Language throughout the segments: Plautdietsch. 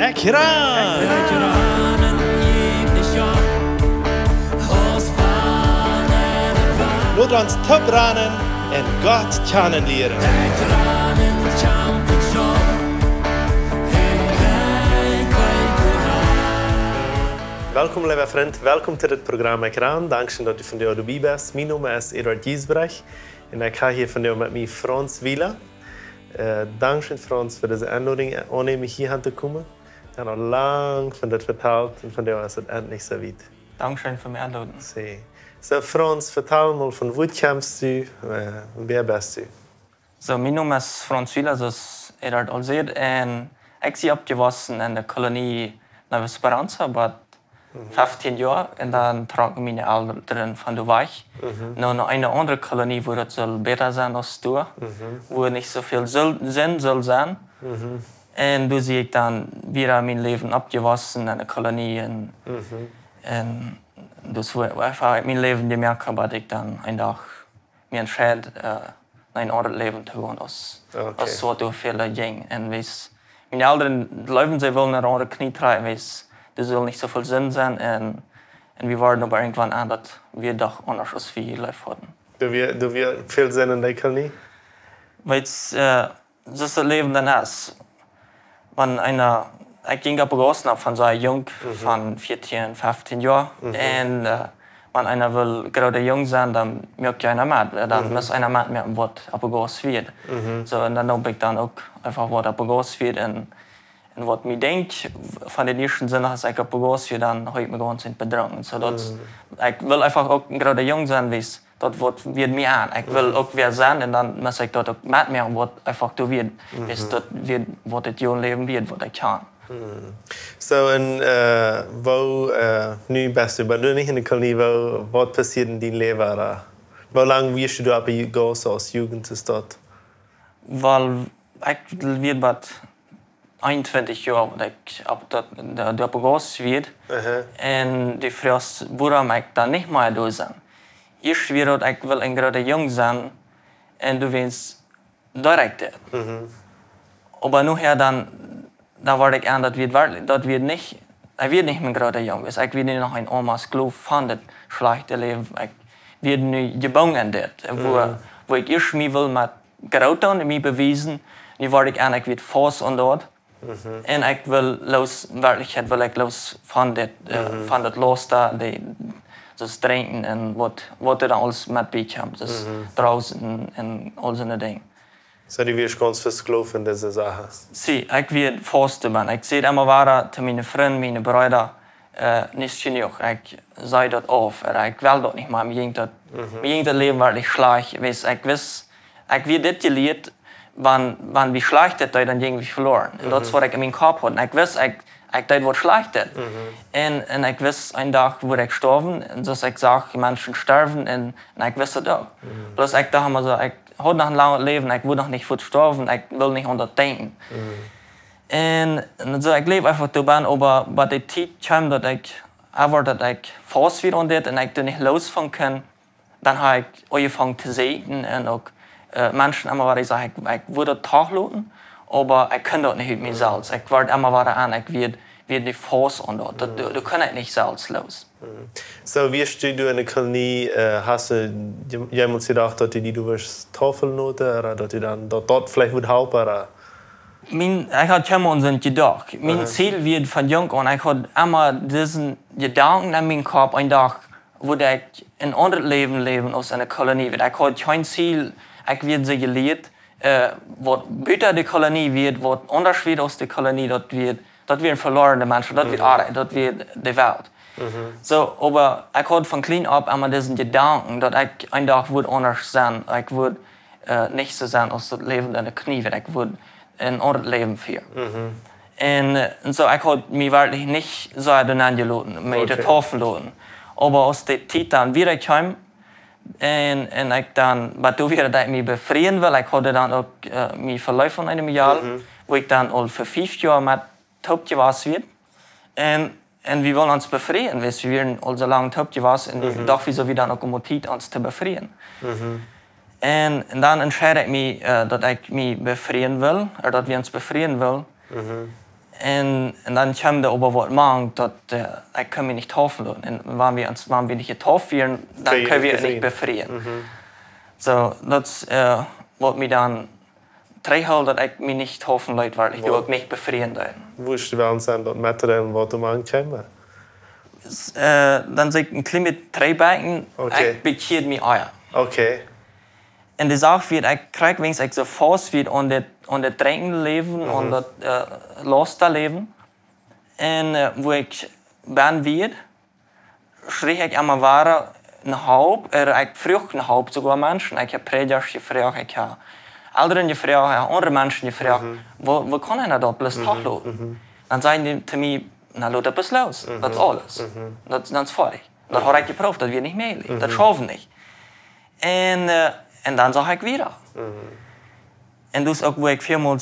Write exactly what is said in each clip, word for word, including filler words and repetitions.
Ekjran! Lot ons toop ranen un Gott kjanen lieren. Welkom, leewa Frint. Welkom to dit Programm Ekjran. Dankscheen, daut du vondoag doabie best. Mien Nomen es Eduard Giesbrecht un ekj hab hia vondoag met mie Franz Wieler. Äh, dankscheen, Franz, fa dise Enlodunk aunnämen, hia han to komen. Ekj hab aul lang von dit vetalt un vondoag es et endlich soo wiet. Dankscheen fa mie enloden. Soo. Soo, Franz, vetal mol, von wua kjemst du, äh, wäa best du? Soo, mien Nomen es Franz Wieler, soo aus Eduard aul säd, un ekj sie oppjewossen enne Kolonie Nueva Esperanza, bat Mhm. feftieen Joa, un dan trocken miene Elren von doa wajch. Mhm. No, no eene aundre Kolonie, wua daut sull bäta sennen aus doa, Mhm. wua nich soo väl sull, Senn sull sennen. Mhm. Un doa sie ekj dan wada mien Läwen oppjewossen enne Kolonie un, Mhm. un doa wua, wua ekj mien Läwen jemoakt hab, bat ekj dan een Dach mie entscheed, äh, een aundret Läwen to gonen aus, Okay. aus waut doa väle jinjen. Un wiels miene Elren jleewden, see wullen een aundret Kjnie kjrieen, wiels doa sull nich soo väl Senn sennen. Un, un wie wieren oba irjentwan aun, daut wia doch aundasch aus wie jejleeft hauden. Doa wia, doa wia väl Senn enne Kolonie? Wiels, äh, soo es daut Läwen dan es. Wan eena, ekj jinkj opp de Gauss no von soo junk, Mhm. von vieetieen, feftieen Joa. Mhm. Un, äh, wan eena well groote Jung sennen, dan moakt eena met. Äh, dan Mhm. mott eena met, met waut opp de Gauss wia. Mhm. Soo, un dan hab ekj dan uk eefach waut opp de Gauss wia. Un, un waut mie denkjt, von dän ieeschten Sindach, aus ekj opp de Gauss wia, dan hab ekj mie gaunz bedrunken. Soo daut, Mhm. ekj well eefach uk een groota Jung sennen, wiels daut woat wia mie aun. Ekj well Mhm. uk wäa sennen un dan mott ekj daut uk metmoaken, waut eefach doa wia. Mhm. Wiels daut wia, waut daut Läwen wia, waut ekj kaun. Mhm. Soo, un, äh, woo, äh, nu best du, oba nu nich enne Kolonie, woo, waut passieed en dien Läwen, ooda? Woo lang wieescht du opp de Gauss aus Jugend, es daut? Well, ekj wia bat eenuntwintich Joa, waut ekj opp daut, de, de opp de Gauss wia. Aha. Un du froagst, wuarom ekj dan nich mea doa sie. Ieescht wia daut, ekj well een groota Jung sennen, un du weetst, daut ekj daut. Mhm. Oba nohäa dan, dan wort ekj aun, daut wia werkjlich, daut wia nich, ekj wia nich mea een groota Jung. Wiels ekj wia nu noch een Omas Gloow von daut schlajchte Läwen. Ekj wia nu jebungen en dit. Wua, Mhm. wua ekj ieescht mie well met groot doonen, mie bewiesen. Nu wort ekj aun, ekj wia faust aun daut. Mhm. Un ekj well loos, werkjlich well ekj loos von dit, äh, Mhm. von daut Laust, dee, daut Drinkjen un waut, waut doa dan aules met bie kjemt. Daut Mhm. Drauschen un aul soone Dinja. Soo, du wieescht gaunz vesklowt en dise Sachen? Soo, ekj wia faust doabie. Ekj säd emma wada to miene Frind, miene Breeda, äh, nich jenuach. Ekj säd daut auf, ooda ekj well daut nich mea. Mie jinkj daut, Mhm. mie jinkj daut Läwen werkjlich schlajcht. Wiels ekj wist, ekj wia dit jelieet, wan, wan wie schlajcht daut deeden, dan jinjen wie veloaren. Un daut es Mhm. waut ekj en mienen Kopp haud. Un ekj wist, ekj, ekj deed waut Schlajchtet. Mhm. Un, un ekj wist, een Dach wudd ekj stoawen. Un soo aus ekj sach Menschen stoawen. Un, un ekj wist daut uk. Mhm. Bloos ekj docht emma soo, ekj haud noch een langet Läwen, ekj wudd noch nich foats stoawen, ekj well nich aun daut denkjen. Mhm. Un, un soo, ekj leef eefach doabie, oba bie de Tiet kjeem daut ekj, äwa daut ekj faust wia aun dit un ekj doa nich loos von kunn, dan hab ekj aunjefongen to sieekjen un uk, äh, Menschen emma wada jesajcht, ekj, ekj wudd daut doch loten, oba ekj kunn daut nich ut mie Mhm. selfst. Ekj wort emma wada aun, ekj wia, wia nich faust aun daut. Daut, Mhm. doa, doa kunn ekj nich selfst loos. Mhm. Soo, wieescht du en de Kolonie, äh, hast du je-, jemauls jedocht, daut du die doa wurscht taufen loten, ooda daut du dan, daut daut veleicht wudd halpen, ooda? Mien, ekj haud kjeenmol aun soont jedocht. Mien Aha. Ziel wia von junk aun, ekj haud emma disen Jedanken en mienen Kopp, een Dach wudd ekj een aundret Läwen läwen aus en de Kolonie. Wiels ekj haud kjeen Ziel, ekj wia soo jelieet, äh, waut buta de Kolonie wia, waut aundasch wia aus de Kolonie, daut wia, daut wieren velorne Menschen, daut wia Mhm. Oabeida, daut wia de Welt. Mhm. Soo, oba ekj haud von kjlien opp emma disen Jedanken, daut ekj een Dach wudd aundasch sennen. Ekj wudd, äh, nich soo sennen aus daut Läwen en de Kolonie, ekj wudd een aundret Läwen fieren. Mhm. Un, äh, un soo, ekj haud mie werkjlich nich soo doa nenjeloten, mie Okay. taufen loten. Oba aus de Tiet dan wada kjeem, un, un ekj dan, waut doa wia, daut ekj mie befrieen wull, ekj haud dan uk, äh, mie veleeft von een Mejal, Mhm. wua ekj dan aul fa fief Joa met toop jewast wia. Un, un wie wullen ons befrieen, wiels wie wieren aul soo lang toop jewast un Mhm. docht wie soo wia dan uk emol Tiet ons to befrieen. Mhm. Un, un dan entscheed ekj mie, äh, daut ekj mie befrieen wull, ooda daut wie ons befrieen wullen. Mhm. Un, un dan kjeem doa oba waut mank, daut, äh, ekj kunn mie nich deepen loten. Un wan wie ons, wan wie nich deepen wieren, dan kunn wie nich befrieen. Soo, daut, äh, waut mie dan trigjhelt, daut ekj mie nich deepen leet, wiels ekj doa uk nich befrieen deed. Woo es daut wellen sennen, daut met to deelen, waut doa mank kjeem? Äh, dan saul ekj een kjlien bät trigjbakjen, ekj bekjieed mie ea. Un de Sach wia, ekj kjrieech, wiels ekj soo faust wia aun daut, aun daut Drinkjen läwen, aun daut, äh, Lasta läwen. Un, äh, woo ekj bennen wia, schrieech ekj emma wada no Help, äh, ekj fruach no Help soogoa Menschen. Ekj hab Prädjasch jefroacht, ekj hab Elren jefroacht, ekj hab aundre Menschen jefroacht, woo, woo kaun eena daut bloos toloten? Dan säden dee to mie: "Na, lot daut bloos los, daut es aules. Daut, daut es foadich." Daut haud ekj jeprooft, daut wia nich mäajlich, daut schauft nich. Un, äh, un dan sach ekj wada. Un daut es uk, woo ekj väl mol,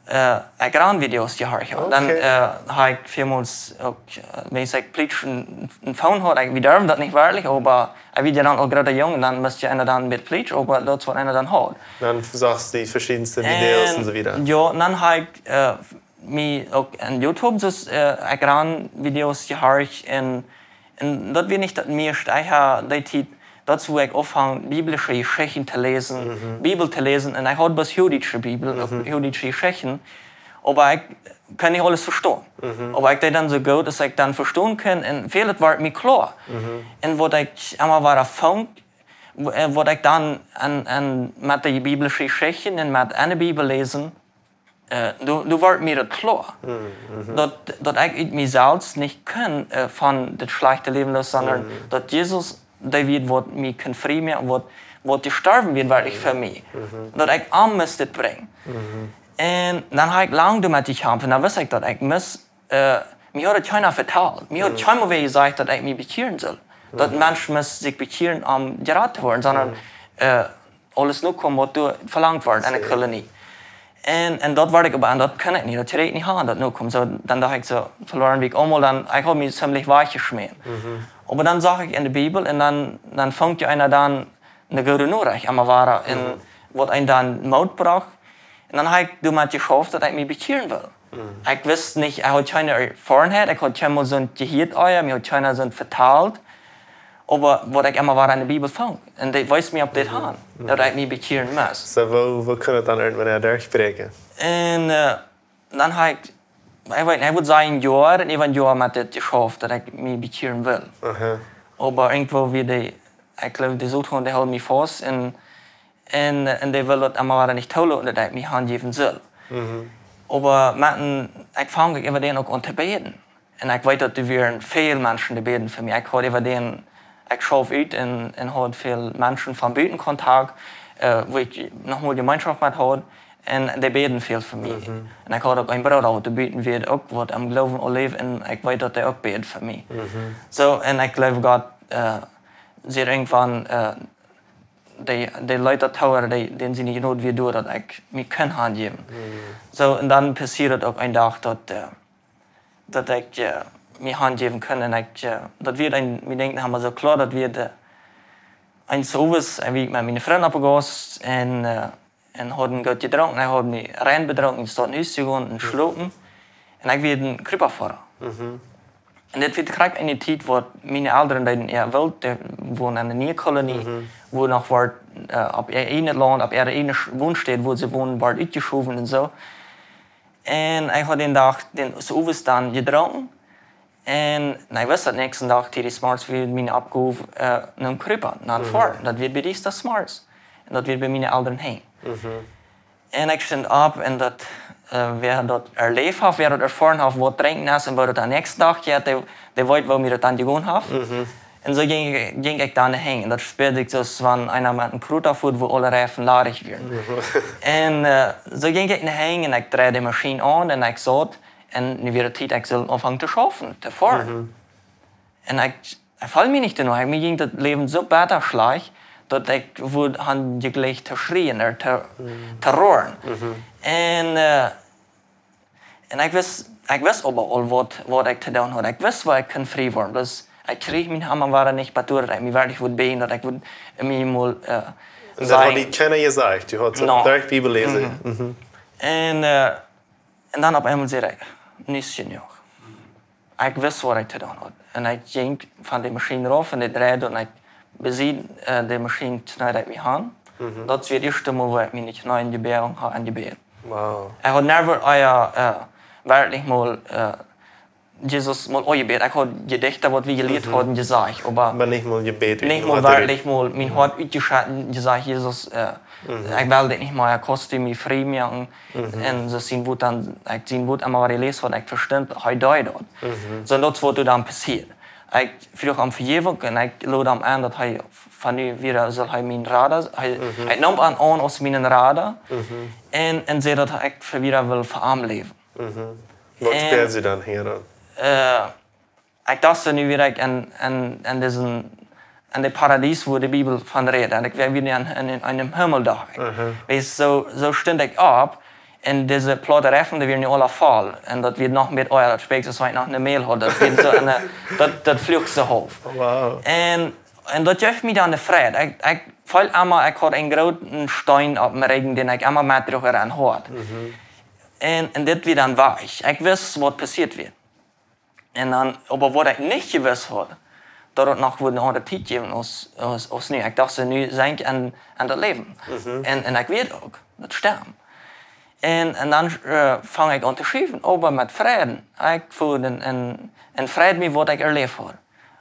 äh, ekj raun Videos jehieet haud. Dan, äh, haud ekj väl mol uk, äh, wan ekj plietsch een, een Phone haud, ekj, wie durften daut nich werkjlich, oba, äh, wie wieren dan aul groota Jung, dan must je eena dan met plietsch, oba daut es waut eena dan haud. Dan sachst du de veschiedne Videos un soo wieda. Jo, un dan haud ekj, äh, mie uk aun YouTube, daut, äh, ekj raun Videos jehieet un, un daut wia nich daut mieeschte, ekj haud dee Tiet, daut es woo ekj aunfunk, biblische Jeschichten to läsen, Bibel to läsen, un ekj haud bloos judische Bibel, uk judische Jeschichten, oba ekj kunn nich aules vestonen. Oba ekj deed dan soo goot aus ekj dan vestonen kunn, un väl wort mie kloa. Un waut ekj emma wada funk, w-, äh, waut ekj dan aun, aun met de biblische Jeschichten un met aun de Bibel läsen, äh, doa, doa wort mie daut kloa. Daut, daut ekj ut mie selfst nich kunn, äh, von dit schlajchte Läwen los, sonda daut Jesus dee wia, waut mie kunn frie moaken, waut, waut jestorwen wia, werkjlich fa mie. Daut ekj am must dit brinjen. Un dan haud ekj lang doamet jekjamft, un dan wist ekj daut ekj must, äh, mie haud daut kjeena vetalt. Mie haud kjeena mea jesajcht, daut ekj mie bekjieren sull. Daut Menschen musten sikj bekjieren, om jerat to woaren, sonda, äh, aules nokomen, waut doa velangt wort aun de Kolonie. Un, un daut wort ekj oba, un daut kunn ekj nich, daut kjrieech ekj nich aun, daut nokomen. Soo, dan docht ekj soo, veloaren wia ekj aulemol, dan, ekj haud mie ziemlich wajchjeschmäten. Oba dan sach ekj en de Bibel, un dan, dan funk je eena dan de goode Norecht emma wada, un waut eenem dan Moot brocht. Un dan haud ekj doamet jeschauft, daut ekj mie bekjieren wull. Ekj wist nich, ekj haud kjeene Erfoarenheit, ekj haud kjeenmol soont jehieet, ea, mie haud kjeena soont vetalt. Oba waut ekj emma wada en de Bibel funk. Un dee wees mie opp dit han, daut ekj mie bekjieren must. Soo, woo, woo kunn et dan irjentwanea derchbräakjen? Un, äh, dan haud ekj, ekj weet nich, ekj wudd sajen een Joa, un äwa een Joa met dit jeschauft, daut ekj mie bekjieren wull. Oba irjentwoo wia dee, ekj jleew, dee Soton, dee hilt mie faust, un, un, un dee wull daut emma wada nich toloten, daut ekj mie hanjäwen sull. Oba met een, ekj funk äwa dän uk aun to bäden. Un ekj weet, daut doa wieren väl Menschen, dee bäden fa mie. Ekj haud äwa dän, ekj schauft ut un, un haud väl Menschen von buten Kontakt, äh, woo ekj noch mol Jemeenschoft met haud. Un dee bäden väl fa mie. Un ekj haud uk een Brooda, waut doa buten wia, uk waut em Gloowen aul läwd, un ekj weet, daut dee uk bäd fa mie. Soo, un ekj jleew, Gott, äh, säd irjentwan, äh, dee, dee leet daut too, dee, dän siene Jnod wia doa, daut ekj mie kunn hanjäwen. Soo, un dan passieed et uk een Dach, daut, äh, daut ekj, äh, mie hanjäwen kunn. Un ekj, äh, daut wia een, mie denkjt, dan haud mie soo kloa, daut wia de, eenes Owes, äh, wia ekj met miene Frind opp de Gauss un, äh, un hauden goot jedrunken. Ekj haud mie rein bedrunken, ekj sie no Hus jegonen un jeschlopen. Un ekj wia een Krupafoara. Un dit wia krakjt en de Tiet, waut miene Elren deeden äa Wilt, dee wonen en de niee Kolonie, wua noch wort, äh, opp äa ieejnet Launt, opp äare ieejne Sch-, Wonstäd, wua see wonen, wort utjeschowen un soo. Un ekj haud dän Dach, dän, 's Owes dan jedrunken. Un, na, ekj wist daut näakjsten Dach, tiedich zemorjes wia miene Oppgow, äh, no Krupa, no Foaren. Daut wia bie Diesta zemorjes. Un daut wia bie miene Elren Heim. Un ekj stunt opp un daut, äh, wäa daut erläft haft, wäa daut erfoaren haft, waut drinkjen es un woo daut dän näakjsten Dach jeit, dee, dee weet, woo mie daut dan jegonen haft. Un soo jinkj, jinkj ekj dan no Heim. Un daut spieed sikj soo aus wan eena met een Kruta foat, wua aule Reifen ladich wieren. Un, äh, soo jinkj ekj no Heim un ekj dreid de Maschien aun un ekj saut. Un nu wia et Tiet, ekj sull aunfangen to schaufen, to foaren. Un ekj, ekj feeld mie nich doano. Ekj, mie jinkj daut Läwen soo betta schlajcht, daut ekj wudd han jejlikjt to schrieen, ooda to, to roaren. Un, äh, un ekj wist, ekj wist oba aul waut, waut ekj to doonen haud. Ekj wist, woo ekj kunn frie woaren. Bloos, ekj kjrieech mien Hamma wada nich, bat doa daut ekj mie werkjlich wudd bäden, daut ekj wudd mie mol, äh, un daut haud die kjeena jesajcht, du hast daut derch Bibel läsen. Un, äh, un dan opp eemol säd ekj, Nich jenuach. Ekj wist waut ekj to doonen haud. Un ekj jinkj von de Maschien rauf un dee dreid un ekj bie Sied, äh, de Maschien kjneed ekj mie aun. Mhm. Daut wia daut ieeschte Mol, wua ekj miene Kjnees jebäajen haud un jebät. Wow. Ekj haud never ea, äh, werkjlich mol, äh, Jesus mol aunjebät. Ekj haud Jedichte, waut wie jelieet Mhm. hauden, jesajcht, oba Oba nich mol jebät, nich mol werkjlich mol mien Mhm. Hoat utjeschekjt, jesajcht, Jesus, äh, Mhm. ekj well dit nich mea, kaust du mie frie moaken. Mhm. Un soo sien Wuat dan, ekj sien Wuat emma wada jeläsen haud, ekj vestunt, hee deed daut. Mhm. Soo, daut es waut doa dan passieed. Ekj fruach om Vejäwunk un ekj lood am en, daut hee von nu wada saul hee mien Rada, hee, Mhm. hee neem am aun aus mienen Rada Mhm. un, un säd, daut ekj fa wada well fa am läwen. Mhm. Waut Un, spieed see dan hia aun? Äh, ekj docht, nu wia ekj en, en, en disen, en daut Paradies, wua de Bibel von rät. Un ekj wia wada en, en, en dän Himmel, docht ekj. Mhm. Weetst, soo, soo stunt ekj opp un dise Plauderei, dee wia nu aula voll. Un daut wia noch met Oil, daut Spieejel, daut wia noch ne Mäl, daut wia soo ne, daut, daut fluach soo hoch. Wow. Un, un daut jeef mie dan de Fräd. Ekj, ekj feeld emma, ekj haud eenen grooten Steen opp mienen Rigjen, dän ekj emma met droag aun haud. Mhm. Un, un dit wia dan wajch. Ekj wist, waut passieet wia. Un dan, oba waut ekj nich jewist haud, daut et noch wudd ne aundre Tiet jäwen aus, aus, aus nu. Ekj docht, soo nu sie ekj en, en daut Läwen. Mhm. Un, un ekj wia uk, daut stemt. Un, un dan, äh, funk ekj aun to schriewen, oba met Fräd. Ekj feeld en, en, en Fräd met waut ekj erläft haud.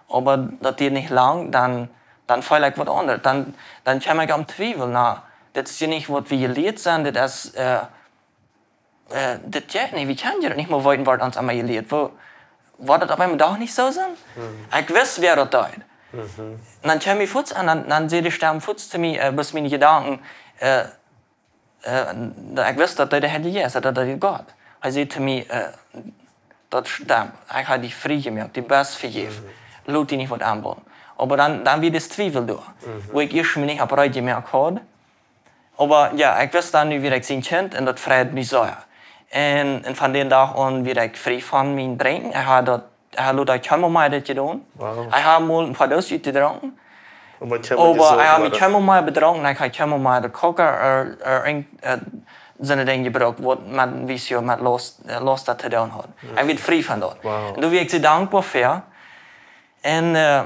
Oba daut dieed nich lang, dan, dan feeld ekj waut aundret. Dan, dan kjeem ekj aum Twiewel, na, dit es hia nich waut wie jelieet sent, dit es, äh, äh, dit jeit nich, wie kjennen daut nich mea weeten, waut ons emma jelieet. Woo, woat daut opp eemol doch nich soo sennen? Mhm. Ekj wist, wäa daut deed. Mhm. Un dan kjeem mie fuaz aun, dan, dan säd de Stemm fuaz to mie, äh, bie miene Jedanken, äh, äh, daut ekj wist, daut deed de Herr Jesus, daut deed Gott. Hee säd to mie, äh, daut stemt, ekj hab die frie jemoakt, du best vejäft. Mhm. Lot die nich waut aunbillen. Oba dan, dan wia de Twiewel doa, Mhm. wua ekj ieescht mie nich opp reed jemoakt haud. Oba jo, ekj wist dan, nu wia ekj sien Kjint un daut freid mie sea. Un, un von dän Dach aun wia ekj frie von mien Drinkjen. Ekj hab daut, ekj hab lot kjeenmol mea dit jedonen. Wow. Ekj hab mol een poa Doosen utjedrunken. Oba kjeenmol Oba jesopen, ekj hab mie oda? kjeenmol mea bedrunken, ekj hab kjeenmol mea de Coca ooda, ooda irjent, äh, soone Dinja jebrukt, waut met een vicio, met Lust, äh, Lust daut to doonen haud. Mhm. Ekj wia frie von daut. Wow. Un doa wia ekj sea dankboa fa. Un, äh,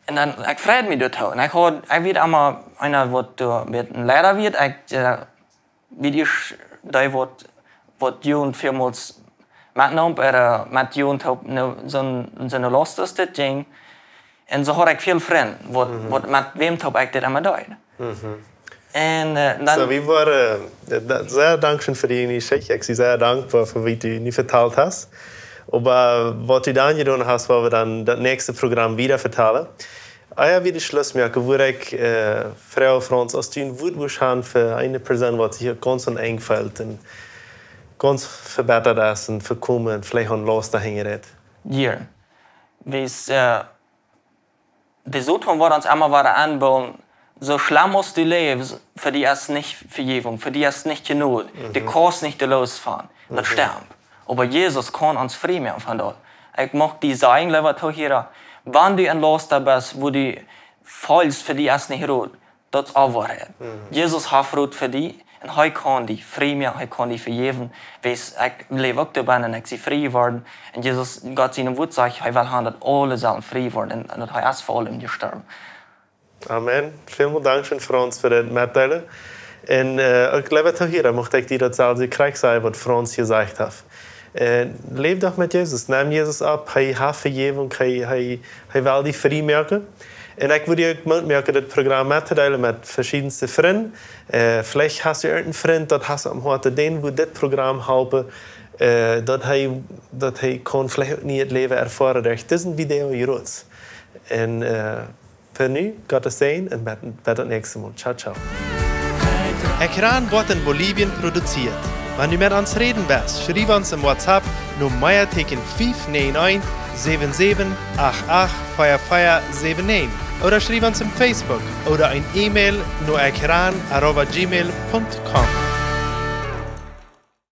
Un dan, ekj freid mie doatoo. Un ekj haud, ekj wia emma eena waut doa met een Leida wia. Ekj, äh, wia ieescht dee waut, waut Jugend välmols metneem, äh, met Jugend opp ne, soon, soone Lust aus dit jinkj. Un soo haud ekj väl Frind, waut, Mhm. waut met wäm toop ekj dit emma deed. Mhm. Un, äh, dan Soo, wie woaren, äh, da-, sea dankscheen fa dee Jeschicht. Ekj sie sea dankboa fa waut du nu vetalt hast. Oba waut du dan jedonen hast, woa wie dan daut näakjste Program wieda vetalen. Ea wie de Schluss moaken, wudd ekj, äh, froagen, Franz, aus du een Wuat wurscht haben fa eene Persoon, waut sikj gaunz aum Enj feelt un gaunz vebittat es un vekomen un veleicht aun Lust doahan rät. Jo. Wiels, äh, de Soton woat ons emma wada aunbillen, soo schlemm aus du läfst, fa die es nich Vejäwunk, fa die es nich Jnod, du Mhm. kaust nich doa loos von. Daut Mhm. stemt. Oba Jesus kaun ons frie moaken von daut. Ekj mucht die sajen, leewa Toohiera, wan du en Lust best, wua du feelst, fa die es nich Rot, daut es Woarheit. Mhm. Jesus haft Rot fa die un hee kaun die frie moaken, hee kaun die vejäwen. Wiels ekj läw uk doabennen un ekj sie frie jeworden. Un Jesus, Gott sien Wuat sajcht, hee well haben, daut aule sellen frie woaren un, un daut hee es fa aulem jestorwen. Amen. Välmol dankscheen, Franz, fa daut Metdeelen. Un, äh, uk leewa Toohiera, mucht ekj die daut selwje krakjt sajen, waut Franz jesajcht haft. Äh, läw doch met Jesus, nem Jesus aun, hee haft Vejäwunk, hee, hee, hee well die frie moaken. Un ekj wudd die uk Moot moaken, dit Program mettodeelen met veschiedne Frind. Äh, veleicht hast du irjent een Frint, daut hast du aum Hoat, dän wudd dit Program halpen, äh, daut hee, daut hee kaun veleicht uk een nieet Läwen erfoaren derch dise Video hia. Un, äh, fa nu, Gott sien Säajen un bat, bat daut näakjste Mol. Ciao, ciao. Ekran woat en Bolivien produzieet. Wan du met ons räden west, schriew ons em WhatsApp no Mea Tieekjen fief näajen eent, säwen säwen acht acht, vea vea säwen näajen ooda schriew ons em Facebook ooda een E-Mail no ekran arroba gmail punkt com.